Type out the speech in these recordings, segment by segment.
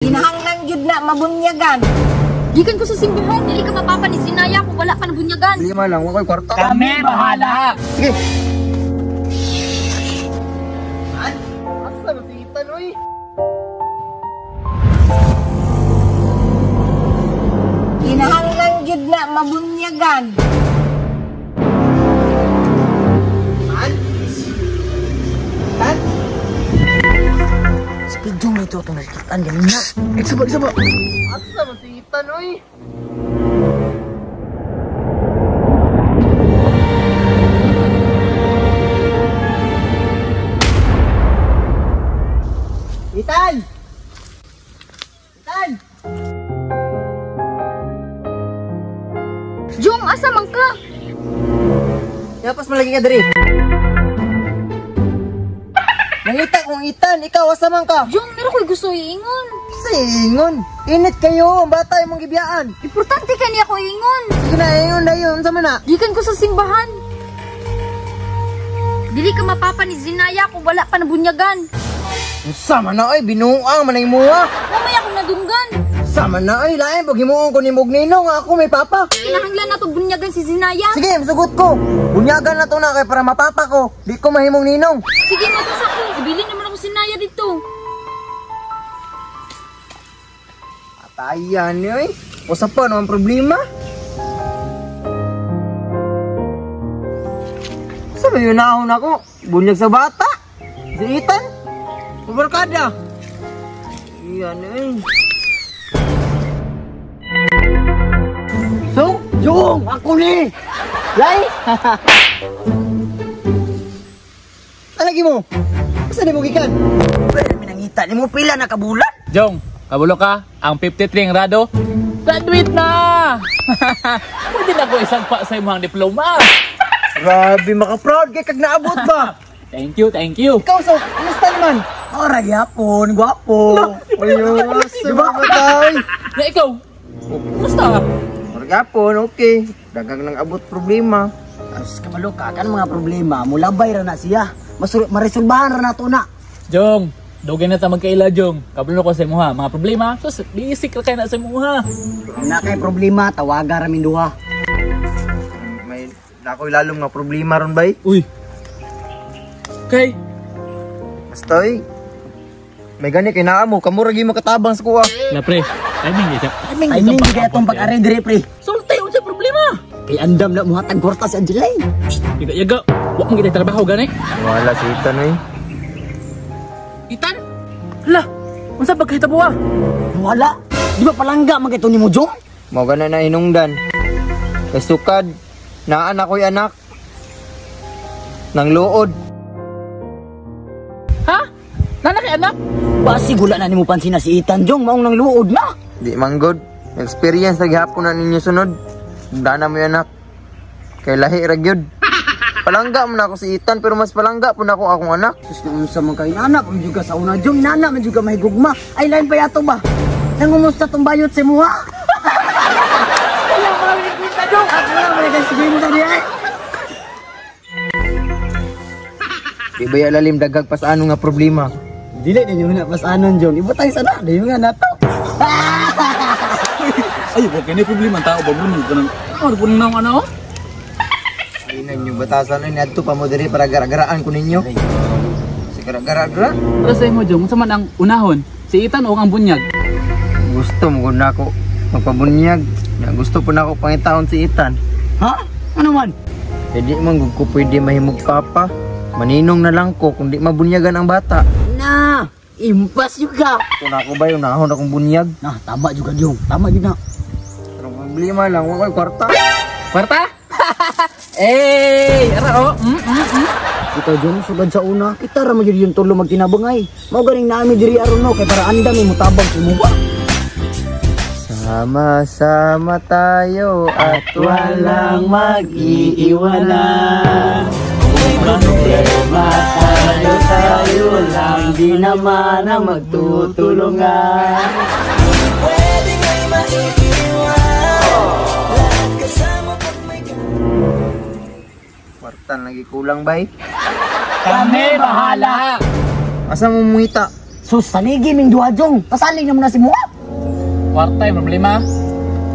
Kinahanglan gyud na mabunyagan. Gikan ko sa simbahan, dili ka mapapa ni Zinaya kung wala ka nabunyagan. Lima lang, wa ko'y kwarta. Kami bahala. Sige. Asa na si Ethan, oy? Kinahanglan gyud na mabunyagan. Tan? Speed yung ito itong nakikitaan ganina. Isa ba? Asa man si Ethan, oy? Ethan! Ethan! Jong, asa man ka? Yapas malagi ka diri. Nangita kong Ethan, ikaw asa man ka? Jong, meron ko'y gusto iingon. Sa ingon. Init kayo, ang bata imong gibiyaan. Importante ka niya ko iingon. Sige na, ingon na yun. Unsa man na? Gikan ko sa simbahan. Dili ka mapapa ni Zinaya kung wala pa nabunyagan. Unsa man na oy, binuang man ang imuha. Mamaya akong nadunggan. Unsa man na oy, lain pag himuon ko ni Mugninong nga ako may papa. Kinahanglan na to bunyagan si Zinaya. Sige, masugot ko. Bunyagan na to na kay para mapapa ko. Di ko mahimong ninong. Sige, matos ako. Ibili naman ako si Zinaya dito. Patayan ni oy. Usa pa no ang problema. Sa may unahon ako, bunyag sa bata. Si Ethan. Ubarkada. Iyan eh. So, Jong, ako ni. Lai. Alagi mo. Asa ni mo gikan? Pero minangita ni mo pila na kabulan. Jong, kabulo ka, ang 53 grado, graduate na! Pwede na ko isang pa sa imong diploma. Grabe, maka-proud kay kag naabot ba? Thank you, thank you. Ikaw so, kumusta naman? Ora gyapon, gwapo. Ayos, diba patay? Na ikaw, kumusta? Ora gyapon, okay. Daghang nang abot problema. As kabalo ka, kan mga problema, mulabay ra na siya. Maresolbahan ra na to na. Jong, dugay na ta magkaila, Jong. Kabulo ko sa imuha, mga problema, sus, basic ra kay na sa imuha. Kung na kay problema, tawaga ra min duha. May nakoy lalom nga problema ron bay. Uy. Kay, Basta oy. May gani kay naa mo, kamo ra gyud makatabang sa kuha. la pre, timing gid. Timing gid atong pag-ari dire pre. Sulti unsa problema? Kay andam na muhatag kwarta si Angeline. Yaga yaga, wa man gid trabaho gani. Wala si Ethan oy. Ethan? Hala, unsa ba kahitabo ah? Wala. Di ba palangga man kay to nimo, Jong? Mao gana na hinungdan. Kay sukad, naa na ko'y anak. Nang luod. Ha? Nana kay anak? Basig wala na nimo pansin na si Ethan, Jong, maong nang luod na. Di man good. Experience ra gihapon na ninyo sunod. Dana mo yung anak. Kay lahi ra gyud. Palangga man ako si Ethan pero mas palangga pud nako akong anak. Sus na unsa man kay nana, man jud ka sa una, Jong, nana man jud ka mahigugma. Ay lain pa yato ba? Nangumusta tong bayot sa imuha? Wala man ni kwenta, Jong. Ako lang man kay sige mo diri ay. Di ba ya lalim daghag pa sa ano nga problema? Dili na nyo na pasanon, Jong. Ibutang sana, di nga na to. Ay, wa kini problema ang tao ba mo kanang ano po nang ano? Ay ninyo batasan ay adto pa mo diri para gara-garaan ko ninyo. Si gara-gara dra. Para sa imo, Jong, unsa man ang unahon? Si Ethan o ang bunyag? Gusto mo gud nako magpabunyag. Na gusto po nako pangitaon si Ethan. Ha? Ano man? Eh di man gud ko pwede mahimog papa. Maninong na lang ko kung di mabunyagan ang bata. Na, impas juga. Kung ako ba yung nahon akong bunyag? Nah, tama juga, Jong. Tama jud na. Pero problema lang, wa ko'y kwarta. Kwarta? Eh, ara oh. Kita, Jong, sugad sa una, kita ra magyud yung tulo magtinabangay. Mao ganing naami diri aron no kay para andam imo tabang sa imuha. Sama-sama tayo at walang mag-iiwanan. Problema tayo, tayo lang, di naman ang magtutulungan. Kwarta lagi kulang bay. Kami bahala. Asa mo mungita? Sus, saligi ming duha jong. Pasalig na mo na si Mua. Kwarta yung problema.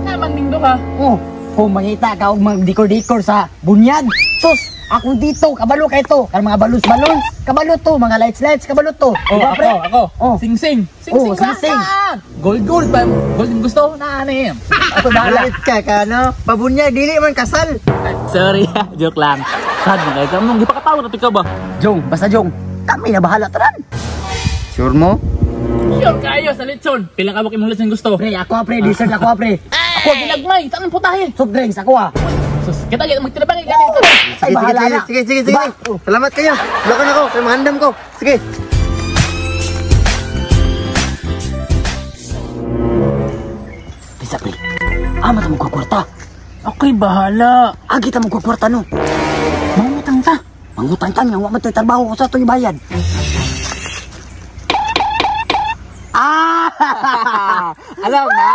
Naman ning duha. Oh, kung mangita ka og mga dekor-dekor sa bunyag. Sus, akong dito, kabalo kay to. Kan mga balons-balons, kabalo to, mga lights-lights, kabalo to. Oh, Diba, ako, pre? ako. Oh. Sing sing. Sing sing. Oh, sing-sing. Gold gold pa. Gold yung gusto na ano yan. Ako bahala. Galit ka ka no? Pabunyag dili man kasal. Sorry, joke lang. Sad man kayo. Kamong gipakatawa na ikaw ba? Jong, basta Jong. Kami na bahala tanan. Sure mo? Sure kayo sa lechon. Pila ka ba imong lechon gusto? Pre, ako ah, pre, dessert ako ah, pre. Ako ginagmay, tanang putahe. Soft drinks ako ah. Sus, kita gid magtinabangay ganito. Ay, Sige, bahala sige, na. sige, sige, sige. Diba? Oh. Salamat kayo. Lakon ako, kay mga ko. Sige. Bisa pre. Ama ta mo kwarta. Okay, bahala. Agi ta mo kwarta no. Mangutang ta. Mangutang ta nga wa man to'y trabaho ko sa to'y bayad. Ah! Alam na.